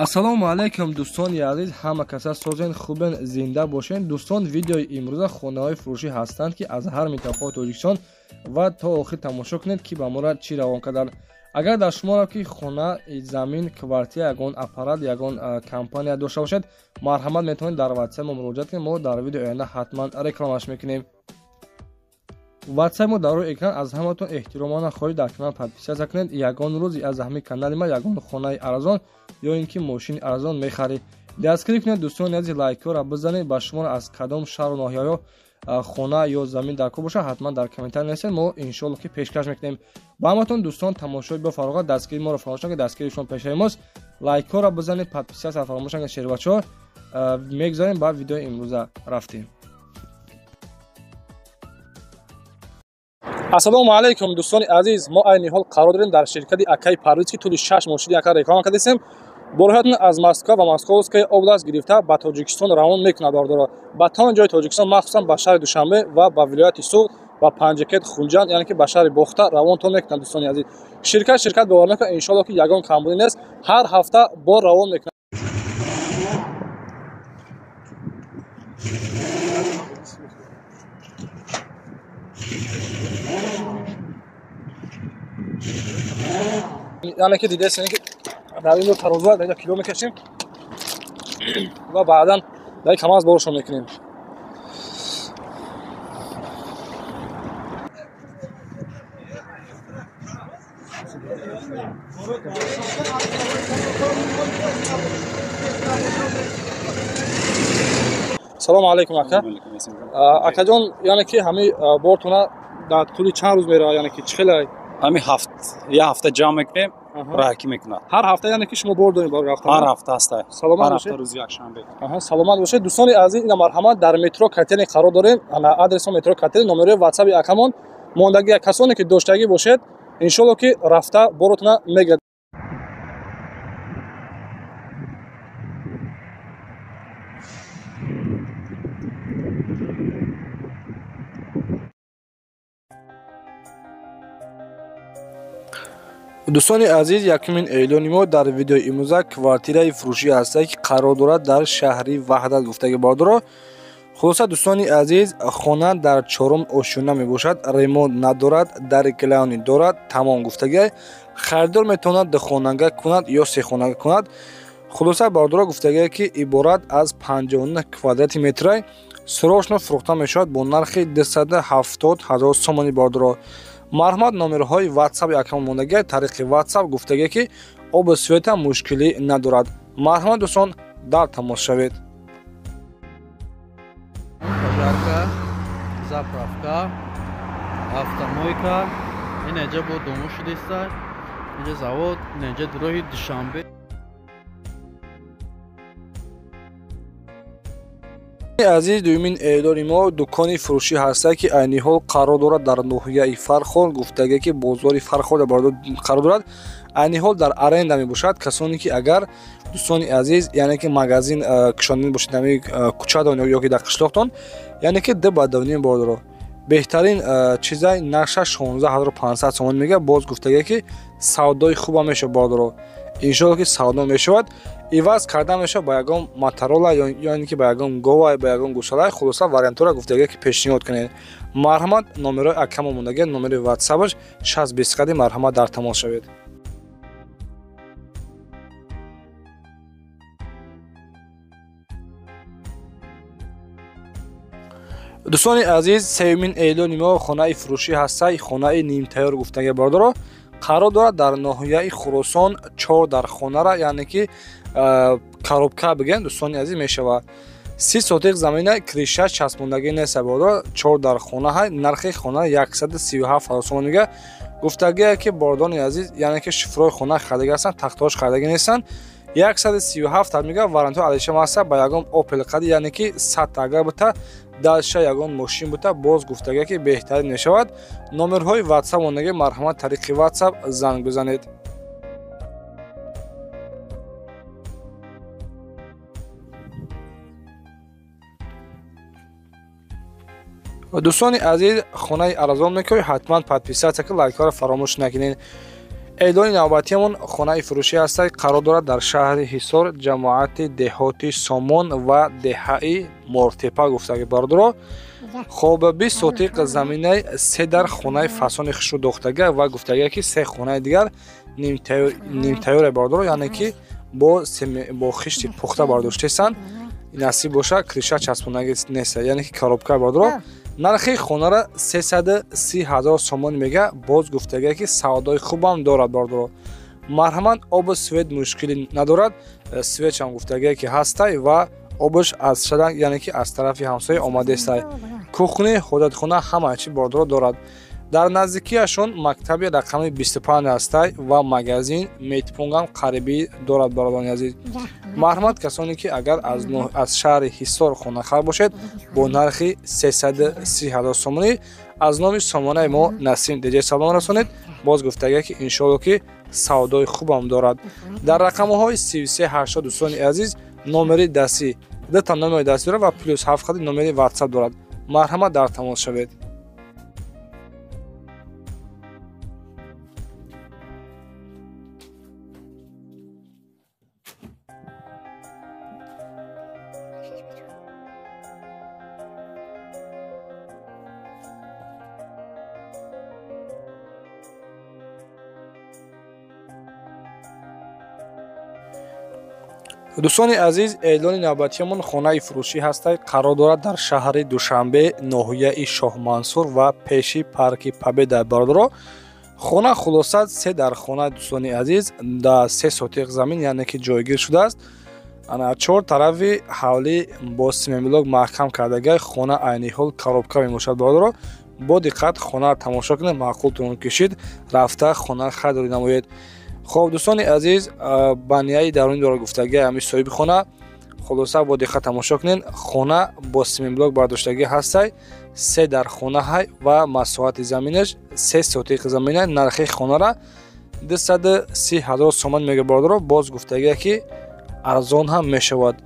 Ассалому алайкум дӯстони азиз, ҳама каса созен, хубен, зинда бошен. Дӯстон, видеои имрӯза хонаҳои фурӯшӣ ҳастанд, ки аз ҳар минтақаи Тоҷикистон ва то охир тамошо кунед, ки ба мора чӣ равон карданд. Агар дар шуморо ки хона, замин, квартира, ягон аппарат, ягон компания дошта бошед, марҳамат метавонед дар WhatsApp мо муроҷиат кунед. Мо дар видеои оянда ҳатман рекламаш мекунем. WhatsApp мо дар рӯи экран. Аз ҳаматон эҳтиромона хоҳиш, дар канал подписаться кунед. Ягон рӯз аз ҳамин канали ма ягон хонаи арзон ё ин ки мошини арзон мехаред. Дастгирӣ кунед дӯстони азиз, лайкҳоро бизанед. Ба шуморо аз кадом шаҳру ноҳияҳо хона ё замин дар кор бошад, ҳатман дар комментар нависед, мо иншоалло ки пешкаш мекунем. Ба ҳаматон дӯстон тамошои бо фароғат, дастгирии моро фаромӯш накунед, дастгирии шумо пешаи мост. Лайкҳоро бизанед, подписаться фаромӯш накунед. Шербачаҳо, мегузарем ба видеои имрӯза, рафтем. Ассалому алайкум дӯстони азиз, мо айни ҳол қарор дорем дар ширкати Акай Парвиз, ки тӯли 6 моҳ шуд ака реклама кардесем. Борҳоятон аз Москва ва Московская область гирифта ба Тоҷикистон равон мекунад бордоро. Ба тамоми ҷои Тоҷикистон, махсусан ба шаҳри Душанбе ва ба вилояти Суғд, ба Панҷакент, Хунҷанд, яъне ки ба шаҳри Бохта равонтон мекунад дӯстони азиз. Ширкат бовар мекунад, иншоалло ки ягон камбудӣ нест, ҳар ҳафта бор равон мекунад. Яъне ки дидесен ки дар ин тарозу дар инҷо кило мекашем ва баъдан дар КамАЗ боршон мекунем. Салому алайкум ака. Акаҷон, яъне ки ҳамаи бортона дар тӯли чанд рӯз меравад, яъне ки чӣ хеле? Ҳамин ҳафт, як ҳафта ҷамъ мекунем, раҳакӣ мекунад. Ҳар ҳафта, яъне ки шумо бор доред барои рафтан? Ҳар ҳафта ҳаста. Саломат бошед. Ҳар ҳафта рӯзи якшанбе. Саломат бошед. Дӯстони азиз, ина марҳамат, дар метро Котельный қарор дорем. Ана адреси метро Котельный, номерои WhatsApp акамон мондагӣ. Касоне ки доштагӣ бошед, иншоалло ки рафта боротона мегирад. Дӯстони азиз, якумин эълони мо дар видеои имрӯза квартираи фурӯшӣ ҳастае, ки қарор дорад дар шаҳри Ваҳдат гуфтаги бордоро. Хулоса дӯстони азиз, хона дар чорум ошёна мебошад, ремонт надорад, дари килони дорад, тамом гуфтаги. Харидор метавонад духонага кунад ё сехонага кунад. Хулоса бордоро гуфтагие, ки иборат аз 59 квадрати метрай, срочно фурӯхта мешавад бо нархи 270 000 сомонӣ бордоро. Марҳамат, номерҳои WhatsApp акам мондагӣ, тариқи WhatsApp гуфтагӣ, ки обу света мушкилӣ надорад. Марҳамат дӯстон, дар тамос шавед. Пожарка, заправка, автомойка, инҷа бо дому шудеста, инҷа завод, инҷа роҳи Душанбе. Азиз, дуюмин эълони мо дукони фурӯшӣ ҳастае, ки айни ҳол қарор дорад дар ноҳияи Фархор, гуфтагие ки бозори Фархор қарор дорад, айни ҳол дар аренда мебошад. Касоне ки агар дӯстони азиз, яъне ки магазин кушоданӣ бошед ҳамин кӯчадон ё ки дар қишлоқтон, яъне ки ду ба дуним бордоро беҳтарин чизай нархша 16500 сомон мега. Боз гуфтагие ки савдои хуба мешавад бордоро, иншоалло ки савдо мешавад, иваз карда мешавад ба ягон Моторола ё ин ки ба ягон Гова, ба ягон гусалай. Хулоса вариантҳоро гуфтагие ки пешниҳод кунед. Марҳамат, номерои акамо мондагӣ, номери WhatsApp-аш 620 қади, марҳамат дар тамос шавед. Дӯстони азиз, сеюмин эълони мо хонаи фурӯшӣ ҳастаи, хонаи нимтайёр гуфтагӣ бордоро, қарор дорад дар ноҳияи Хуросон, 4 дар хонара, яъне ки коробка бигем дӯстони азиз мешавад. 30 сотиқ замина, криша часпондагӣ нест бордоро, 4 дар хона ҳай, нархи хона 137 000 сомон мега. Гуфтагие ки бордони азиз, яъне ки шифрои хона харидагӣ ҳастанд, тахтаҳош харидагӣ нестанд. 137 мега, вариантҳо алиша маста ба ягон Opel қади, яъне ки 100 агар бута, дальша ягон мошин бута, боз гуфтагие ки беҳтарин мешавад. Номерҳои WhatsApp мондагӣ, марҳамат тариқи WhatsApp занг бизанед. Дӯстони азиз, хонаи арзон мекунед, ҳатман подписаться ки, лайкҳоро фаромӯш накунед. Эълони навбатиамон хонаи фурӯшӣ ҳаст, қарор дорад дар шаҳри Ҳисор, ҷамоати деҳоти Сомон ва деҳаи Мортепа гуфтаги бародаро. Хоб, 20 сотиқ заминаи се дар хонаи фасони хушрӯ дохтага ва гуфтага ки се хонаи дигар нимтайёре бародаро, яъне ки бо хишти пухта бардоштесанд. Насиб боша, криша часпонаги нест, яъне ки коробка бародаро. Нархи хонара 330 ҳазор сомон мега, боз гуфтага ки савдои хубам дорад бародаро. Марҳамат, обу свет мушкилӣ надорад, светшам гуфтага ки ҳастай ва обш аз шадан, яъне ки аз тарафи ҳамсоя омадестай. Кухни, ҳоҷатхона ҳама чи бародаро дорад. Дар наздикиашон мактаби рақами 25 ҳастай ва магазин медпунктам қарибӣ дорад бародарони азиз. Марҳамат, касоне ки агар аз шаҳри Ҳисор хонахар бошед, бо нархи 330 ҳазор сомонӣ аз номи сомонаи мо Насим Деҷа салом расонед. Боз гуфтага ки иншоалло ки савдои хубам дорад. Дар рақамҳои 3380 дӯстони азиз номери дастӣ, дута номери дастӣ дорад ва плюс 7 хати номери ватсап дорад. Марҳамат, дар тамос шавед. Дӯстони азиз, эълони навбатиамон хонаи фурӯшӣ ҳастай, қарор дорад дар шаҳри Душанбе, ноҳияи Шоҳмансур ва пеши парки Победа бародаро. Хона хулоса се дар хона дӯстони азиз, дар се сотиқ замин, яъне ки ҷойгир шудааст. Ана чор тарафи ҳавлӣ бо симентблок маҳкам кардагай. Хона айни ҳол коробка мебошад бародаро. Бо диққат хонаро тамошо кунед, маъқултон кишид, рафта хона харидорӣ намоед. Хоб, дӯстони азиз, банияи дарунӣ дорад гуфтагӣ ҳамин соҳиби хона. Хулоса бо диққат тамошо кунед. Хона бо симентблок бардоштагӣ ҳастай, се дар хона ҳай ва масоҳати заминаш се сотиқ замина. Нархи хонара 230 ҳазор сомон мега бародаро. Боз гуфтагӣ ки арзон ҳам мешавад.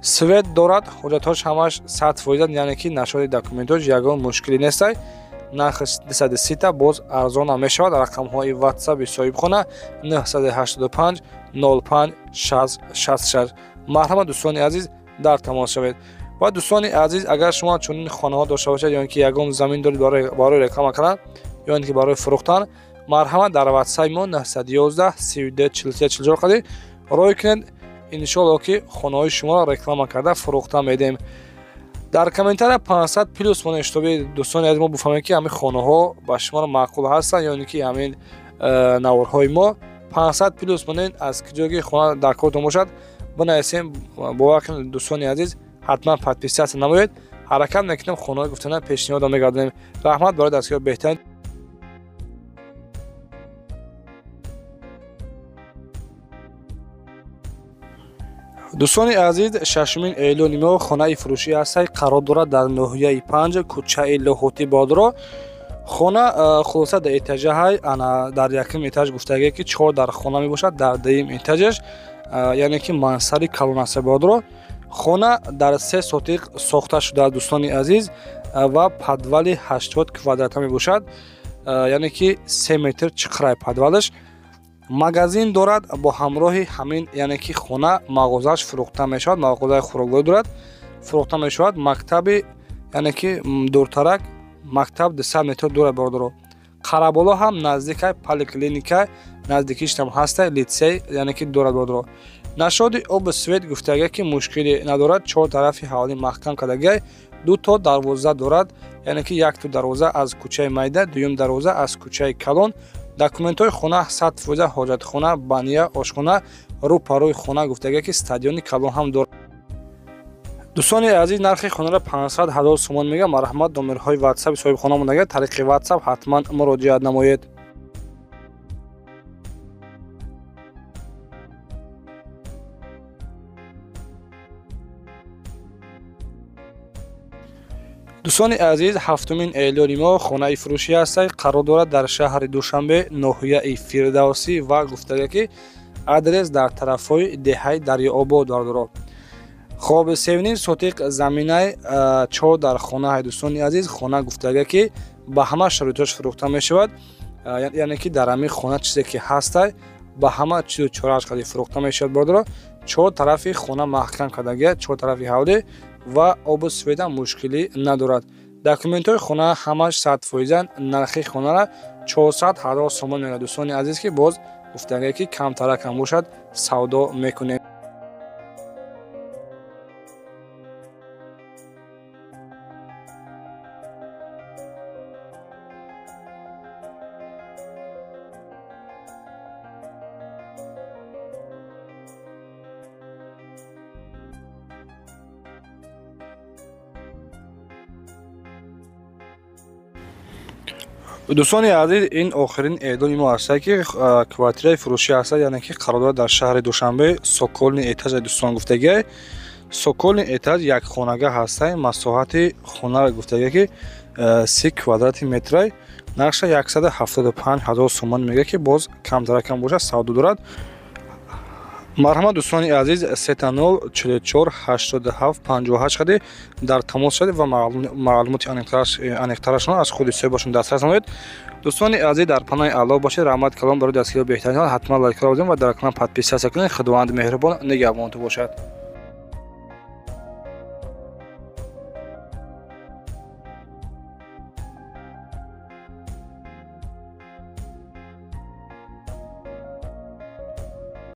Свет дорад, ҳуҷҷатҳош ҳамаш 100%, яъне ки нашоди документҳош ягон мушкилӣ нестай. Нархи 230 боз арзон ҳам мешавад. Рақамҳои ватсаби соҳибхона 985 05 60 66. Марҳамат, дӯстони азиз, дар тамос шавед. Ва дӯстони азиз, агар шумо чунин хонаҳо дошта бошед ё ин ки ягон замин доред барои реклама кардан ё ин ки барои фурӯхтан, марҳамат, дар ватсаби мо 911 32 43 44 қадр рой кунед. Иншоалло ки хонаҳои шуморо реклама карда фурӯхта медиҳем. Дар комментария 500 плюс монед, шутоби дӯстони азиз мо бифаҳмем ки ҳамин хонаҳо ба шуморо маъқул ҳастанд ё ин ки ҳамин наворҳои мо. 500 плюс монед, аз куҷое ки хона дар кортон бошад бинависем. Бовар кунед дӯстони азиз, ҳатман подписаться намоед. Ҳаракат мекунем хонаҳои гуфтана пешниҳодо мегардонем. Раҳмат барои дастгиҳои беҳтарин. Дӯстони азиз, шашумин эълони мо хонаи фурӯшӣ ҳастай, қарор дорад дар ноҳияи Панҷ, кӯчаи Лоҳутӣ бародаро. Хона хулоса дар этажа ҳай, ана дар якум этаж гуфтагӣ ки чор дар хона мебошад, дар дуюм этажаш яъне ки мансари калон аст бародаро. Хона дар се сотиқ сохта шудааст дӯстони азиз ва подвали 80 квадрата мебошад, яъне ки 3 метр чиқрай подвалаш. Магазин дорад бо ҳамроҳи ҳамин, яъне ки хона мағозааш фурӯхта мешавад, мағозаи хӯрокворӣ дорад, фурӯхта мешавад. Мактаби, яъне ки дуртарак мактаб 200 метр дурад бародаро. Қараболо ҳам наздикай, поликлиника наздикиштам ҳастай, литсей яъне ки дорад бародаро. Нашоди обу свет гуфтага ки мушкилӣ надорад, чор тарафи ҳавлӣ маҳкам кардагай, ду то дарвоза дорад, яъне ки як то дарвоза аз кӯчаи майда, дуюм дарвоза аз кӯчаи калон. Документҳои хона 100%, ҳоҷатхона, бания, ошхона рӯ па рӯи хона гуфтага ки стадиони калон ҳам дорад. Дӯстони азиз, нархи хонаро 500 ҳазор сомон мега. Марҳамат, номерҳои ватсаби соҳибхона монага, тариқи ватсап ҳатман муроҷиат намоед. Дӯстони азиз, ҳафтумин эълони мо хонаи фурӯшӣ ҳастай, қарор дорад дар шаҳри Душанбе, ноҳияи Фирдавсӣ ва гуфтага ки адрес дар тарафҳои деҳаи Дарёобод бародаро. Хоб, севним сотиқ заминаи чор дар хонаи дӯстони азиз. Хона гуфтага ки ба ҳама шароитҳош фурӯхта мешавад. Яъне ки дар ҳамин хона чизе ки ҳастай, ба ҳама чизу чорааш қади фурӯхта мешавад. Бародаро, чор тарафи хона маҳкам кардагия, чор тарафи ҳавлӣ ва обу светам мушкилӣ надорад. Документҳои хона ҳамаш 100%-анд. Нархи хонара 400 ҳазор сомон мегӯяд, дӯстони азиз, ки боз гуфтагие ки камтаракам бошад, савдо мекунем. Дӯстони азиз, ин охирин эълони мо ҳаста, ки квартираи фурӯшӣ ҳаста, яъне ки қарор дорад дар шаҳри Душанбе, цокольный этаж. Дӯстон, гуфтагиай, цокольный этаж, як хонага ҳастай. Масоҳати хонара гуфтагия, ки 30 квадрати метрай. Нархша 175 ҳазор сомон мега, ки боз камтаракам бошад, савдо дорад. Марҳамат, дӯстони азиз, 000 44 87 58 қади дар тамос шавед ва маълумоти аниқтарашон аз худи соҳибашон дастрас намоед. Дӯстони азиз, дар паноҳи Аллоҳ бошед. Раҳмат калом барои дастгирии беҳтарин. Ҳатман лайкро бизанед ва дар канал подписаться кунед. Худованд меҳрубон нигаҳбонтон бошад.